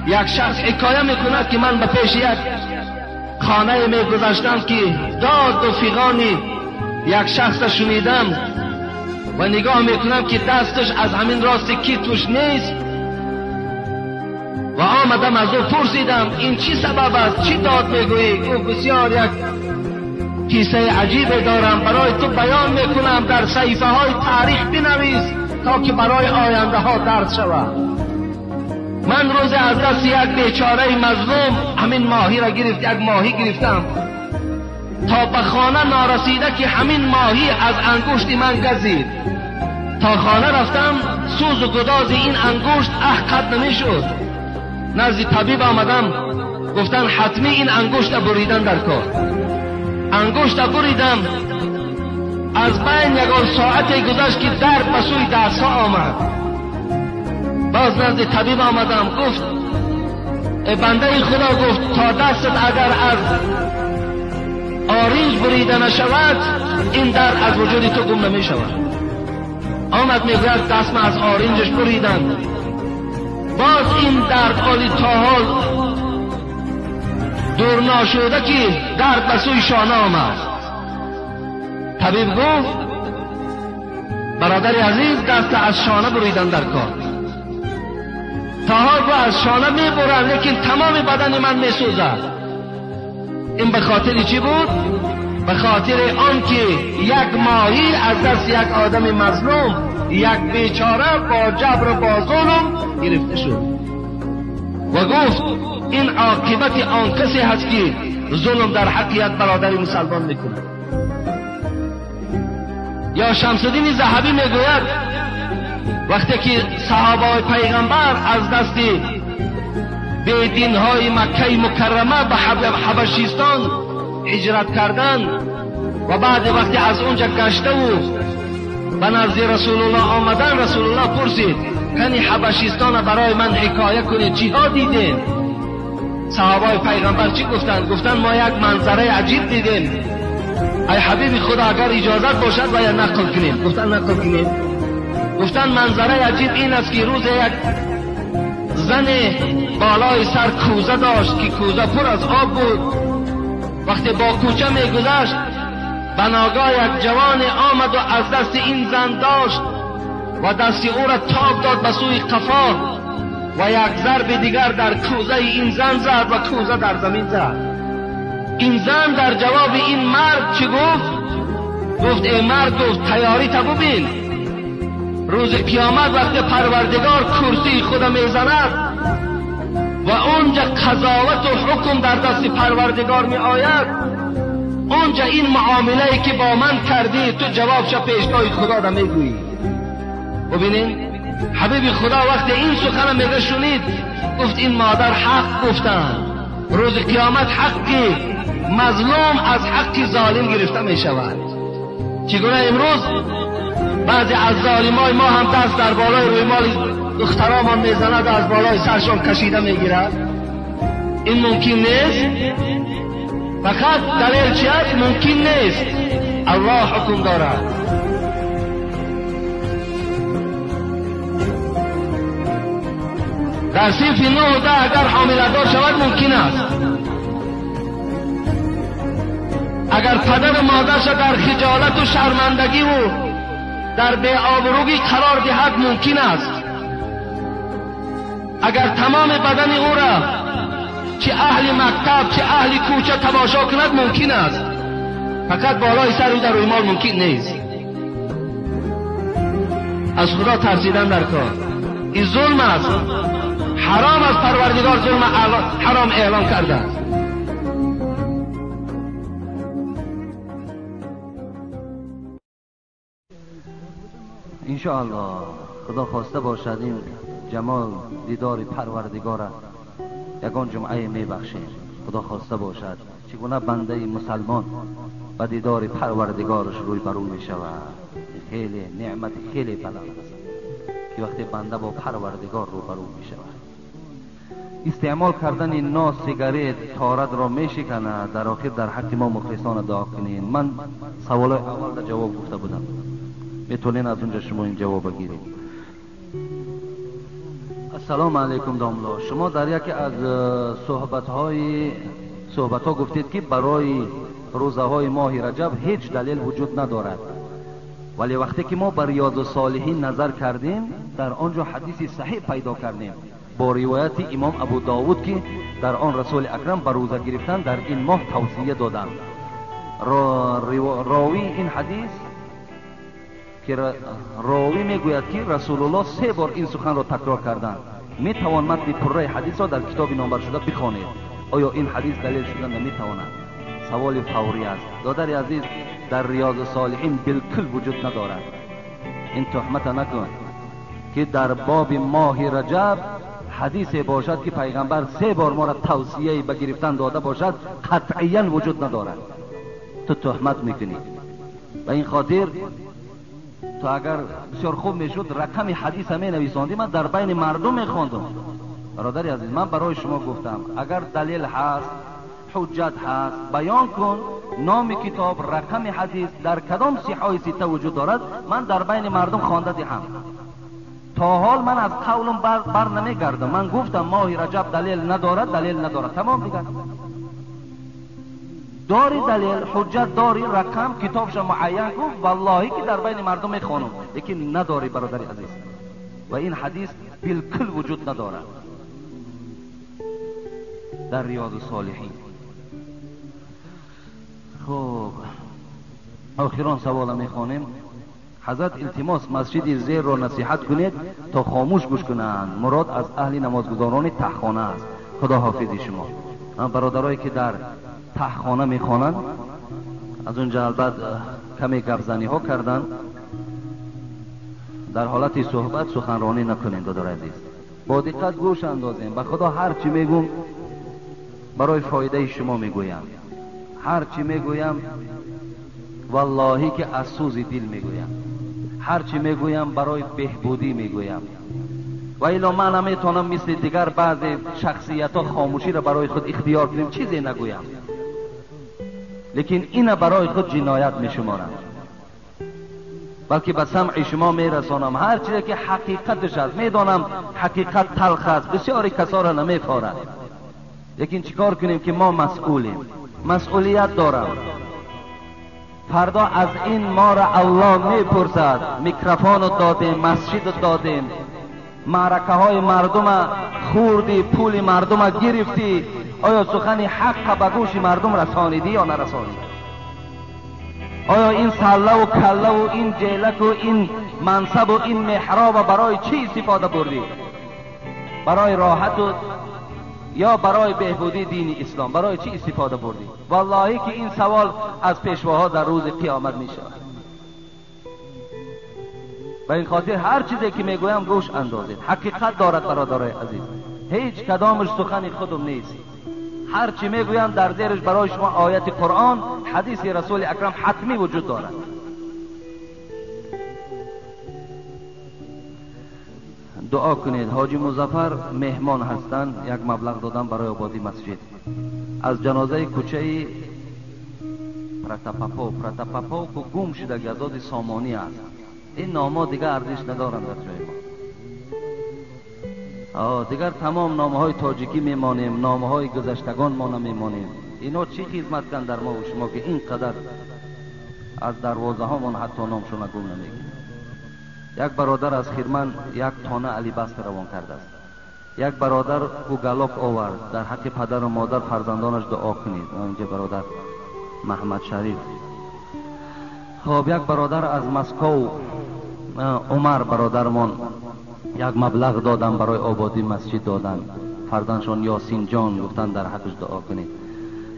یک شخص حکایه میکند که من به پیش یک خانه میگذشتم که داد و فیغانی یک شخص شنیدم و نگاه میکنم که دستش از همین راستی کی توش نیست و آمدم از او پرسیدم این چی سبب است، چی داد میگویی؟ گفت بسیار یک کیسه عجیب دارم برای تو بیان میکنم، در صحیفه های تاریخ بنویس تا که برای آینده ها درس شود. من روز از دست یک بیچاره مظلوم همین ماهی را گرفت، یک ماهی گرفتم تا به خانه نارسیده که همین ماهی از انگشت من گزید. تا خانه رفتم سوز و گداز این انگشت قطع نمیشد. نزد طبیب آمدم، گفتن حتمی این انگشت بریدن در کار. انگشت بریدم، از بین یگان ساعت گذشت که درد به سوی دستها آمد. باز نزد طبیب آمدم، گفت بنده خدا، گفت تا دستت اگر از آرنج بریده نشود این درد از وجود تو گم نمی شود. آمد میگوید دستم از آرنجش بریدن، باز این درد آلی تا حال دور ناشده که درد به سوی شانه آمد. طبیب گفت برادر عزیز دست از شانه بریدن در کار. تا حال از شانه می برن لیکن تمام بدن من می سوزد. این به خاطر چی بود؟ به خاطر آن که یک ماهی از دست یک آدم مظلوم، یک بیچاره با جبر و با ظلم گرفته شد. و گفت این عاقبت آن کسی هست که ظلم در حق یک برادر مسلمان میکنه. یا شمس الدین ذهبی میگوید وقتی که صحابه پیغمبر از دست بیدین های مکه مکرمه به حبشیستان هجرت کردند و بعد وقتی از اونجا گشته و به نزد رسول الله آمدن، رسول الله پرسید کنی حبشیستان برای من حکایه کنید، چی ها دیدین؟ صحابه پیغمبر چی گفتند؟ گفتند ما یک منظره عجیب دیدیم، ای حبیب خدا اگر اجازت باشد باید نقل کنیم. گفتند نقل کنیم. گفتند منظره عجیب این است که روز یک زن بالای سر کوزه داشت که کوزه پر از آب بود. وقتی با کوچه میگذشت بناگاه یک جوان آمد و از دست این زن داشت و دست او را تاب داد به سوی قفا و یک ضرب دیگر در کوزه این زن زد و کوزه در زمین زد. این زن در جواب این مرد چی گفت؟ گفت ای مرد، گفت تیاری تا ببین، روز قیامت وقتی پروردگار کرسی خود میزند و اونجا قضاوت و حکم در دست پروردگار می آید، اونجا این معامله که با من کردی تو جوابش پیشگاه خدا را میگویی. ببینین حبیب خدا وقتی این سخن میگه شنید، گفت این مادر حق گفتن، روز قیامت حقی مظلوم از حق ظالم گرفته می شود. چگونه امروز بعضی از ظالمای ما هم دست در بالای رویمال دختران میزند و از بالای سرشان کشیده میگیرد؟ این ممکن نیست. فقط دلیل چی است؟ ممکن نیست. الله حکم دارد. در صنف 9 و 10 اگر حامله دار شود ممکن است. اگر پدر و مادرش در خجالت و شرمندگی و در بی‌آبرویی قرار دهد ممکن است. اگر تمام بدن او را چه اهل مکتب چه اهل کوچه تماشا کند ممکن است. فقط بالای سر او در رویمال ممکن نیست. از خدا ترسیدن در کار این ظلم است، حرام از پروردگار ظلم حرام اعلان کرده است. انشاءالله خدا خواسته باشد این جمال دیدار پروردگار یگان جمعه میبخشیم. خدا خواسته باشد چگونه بنده مسلمان به دیدار پروردگارش روی برو میشود. خیلی نعمت خیلی بلند است که وقتی بنده با پروردگار روبرو میشود. استعمال کردن ناس سیگارت طارت را میشکند. در آخر در حق ما مخلصان دعا کنین. من سوال اول در جواب گفته بودم، میتونین از اونجا شما این جواب بگیرید. Ассалому алайкум домла. Шумо дар яке аз суҳбатҳо гуфтед, ки барои рӯзаҳои моҳи Раҷаб ҳеҷ далел вуҷуд надорад. Вале вақте ки мо ба Риёзу Солиҳин назар кардем, дар он ҷо ҳадиси саҳеҳ пайдо кардем бо ривояти имом Абу Довуд, ки дар он Расули Акрам ба рӯза гирифтан дар ин моҳ тавсия доданд. Ровии ин ҳадис ки ровӣ мегӯяд, ки Расулуллоҳ се бор ин суханро такрор карданд. Метавон матни пурраи ҳадисро дар китоби номбаршуда бихонед. Оё ин ҳадис далел шуда наметавонад? Саволи фаврӣ аст. Додари азиз, дар Риёзу Солиҳин билкул вуҷуд надорад. Ин туҳмата накун, ки дар боби моҳи Раҷаб ҳадисе бошад, ки пайғамбар се бор моро тавсияи ба гирифтан дода бошад, қатъиян вуҷуд надорад. Ту туҳмат мекунӣ. Ба ин хотир ту агар бисёр хуб мешуд рақами ҳадиса менависондӣ, ман дар байни мардум мехондум. Бародари азиз, ман барои шумо гуфтам, агар далел ҳаст, ҳуҷҷат ҳаст, баён кун номи китоб, рақами ҳадис дар кадом сиҳои сита вуҷуд дорад, ман дар байни мардум хонда диҳам. То ҳол ман аз қавлам бар намегардам. Ман гуфтам моҳи Раҷаб далел надорад, далел надорад. Тамом дигар. Дори далел, ҳуҷҷат дори, рақам, китобша муайян кун, валлоҳи ки дар байни мардум мехонам. Лекин надори, бародари азиз. Ва ин ҳадис билкул вуҷуд надорад дар Риёзу Солиҳин. Хуб, охирон савола мехонем. Ҳазрат, илтимос, масҷиди зерро насиҳат кунед то хомӯш гӯш кунанд. Мурод аз аҳли намозгузорони таҳхона аст. Худо ҳофизи шумо. Бародарое ки дар таҳхона мехонанд, аз он ҷо албат каме гапзаниҳо карданд. Дар ҳолати суҳбат суханронӣ накунем, додари азиз. Бо диққат гӯш андозем. Ба Худо ҳар чӣ мегӯм барои фоидаи шумо мегӯям. Ҳар чӣ мегӯям валлоҳи ки аз сӯзи дил мегӯям. Ҳар чӣ мегӯям барои беҳбудӣ мегӯям. Ва илло ман наметавонам мисли дигар баъзе шахсиятҳо хомӯширо барои худ ихтиёр кунем, чизе нагӯям. Лекин ина барои худ ҷиноят мешуморам, балки ба самъи шумо мерасонам ҳар чизе ки ҳақиқаташ аст. Медонам ҳақиқат талх аст, бисёри касоро намефорад, лекин чӣ кор кунем ки мо масъулем, масъулият дорам. Фардо аз ин моро Аллоҳ мепурсад. Микрофону додем, масҷиду додем, маъракаҳои мардума хӯрдӣ, пули мардума гирифтӣ, оё сухани ҳаққа ба гӯши мардум расонидӣ ё нарасонидӣ? Оё ин саллаву каллаву ин ҷелаку ин мансабу ин меҳроба барои чӣ истифода бурдӣ? Барои роҳату ё барои беҳбудии дини ислом? Барои чӣ истифода бурдӣ? Валлоҳи ки ин савол аз пешвоҳо дар рӯзи қиёмат мешавад. Ба ин хотир ҳар чизе ки мегӯям гӯш андозед. Ҳақиқат дорад, бародарои азиз. Ҳеҷ кадомаш сухани худум нест. Ҳар чӣ мегӯям дар зераш барои шумо ояти Қуръон, ҳадиси Расули Акрам ҳатмӣ вуҷуд дорад. Дуо кунед. Ҳоҷи Музаффар меҳмон ҳастанд, як маблағ додан барои ободии масҷид. Аз ҷанозаи кӯчаи Протопопов ку гум шуда газоди Сомонӣ аст. Ин номҳо дигар арзиш надоранд дар ҷои мо. Дигар тамом номҳои тоҷикӣ мемонем, номҳои гузаштагон мо намемонем. Ино чӣ хизмат канд дар мо ва шумо ки ин қадар аз дарвозаҳомон ҳатто номшона гум намекунем. Як бародар аз Хирман як тона алибастр равон кардааст. Як бародар угалок овард. Дар ҳаққи падару модар фарзандонаш дуо кунед. Инҷа бародар Маҳмад Шариф. Хоб, як бародар аз Москов, Умар бародармон, як маблағ додан барои ободии масҷид додан. Фарзандшон Ёсинҷон гуфтан дар ҳаққаш дуо кунед.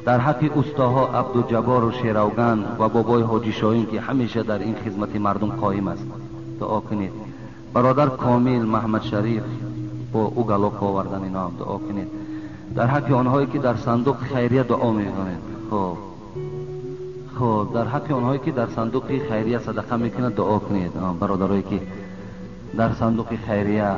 Дар ҳаққи устоҳо Абдуҷаббору Шеравган ва бобои Ҳоҷи Шоҳин ки ҳамеша дар ин хизмати мардум қоим аст дуо кунед. Бародар Комил Маҳмад Шариф бо угалок овардан, ино ҳам дуо кунед. Дар ҳаққи онҳое ки дар сандуқи хайрия дуо мекунед. Хуб, дар ҳаққи онҳое ки дар сандуқи хайрия садақа мекунанд дуо кунед. Бародарое ки дар сандуқи хайрия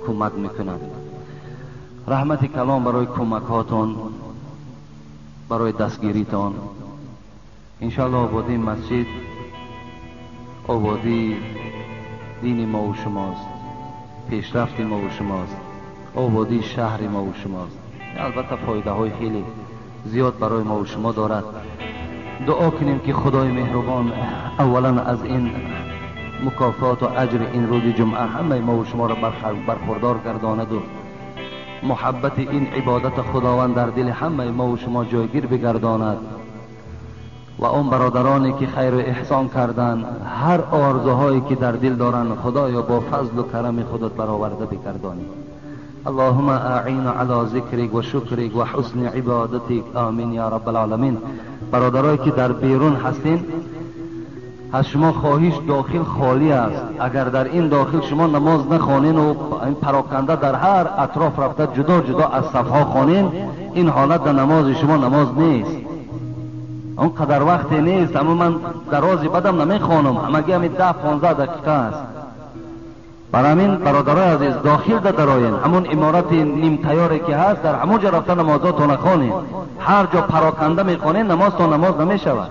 кӯмак мекунанд. Раҳмати калом барои кӯмакҳотон, барои дастгиритон. Иншоаллоҳ ободии масҷид ободии дини мо ва шумост. пешрафти мо ва шумост, ободии шаҳри мо ва шумост. Албатта, фоидаҳои хеле зиёд барои мо ва шумо дорад. Дуо кунем, ки Худои меҳрубон аввалан аз ин мукофоту аҷри ин рӯзи ҷумъа ҳамаи мо ва шуморо бархурдор гардонаду муҳаббати ин ибодата Худованд дар дили ҳамаи мо ва шумо ҷойгир бигардонад ва он бародароне, ки хайру эҳсон карданд, ҳар орзуҳое, ки дар дил доранд, Худоё, бо фазлу карами худат бароварда бигардонӣ. اللهم أعنا على ذكرك وشكرك وحسن عبادتك، آمين يا رب العالمين. برادرایی که در بیرون هستین، از شما خواهش، داخل خالی است. اگر در این داخل شما نماز نخوانین و این پراکنده در هر اطراف رفته، جدا جدا از صفها خوانین، این حالت در نماز شما نماز نیست. اون قدر وقتی نیست، اما من درازی بدم نمیخوانم، همگی همین 10-15 دقیقه است. برای همین برادرای عزیز، داخل ده درآیین، همون عمارت نیم تیاری که هست، در همون جا رفته نمازاتون خوانین. هر جا پراکنده میخوانین، نماز تا نماز نمیشود.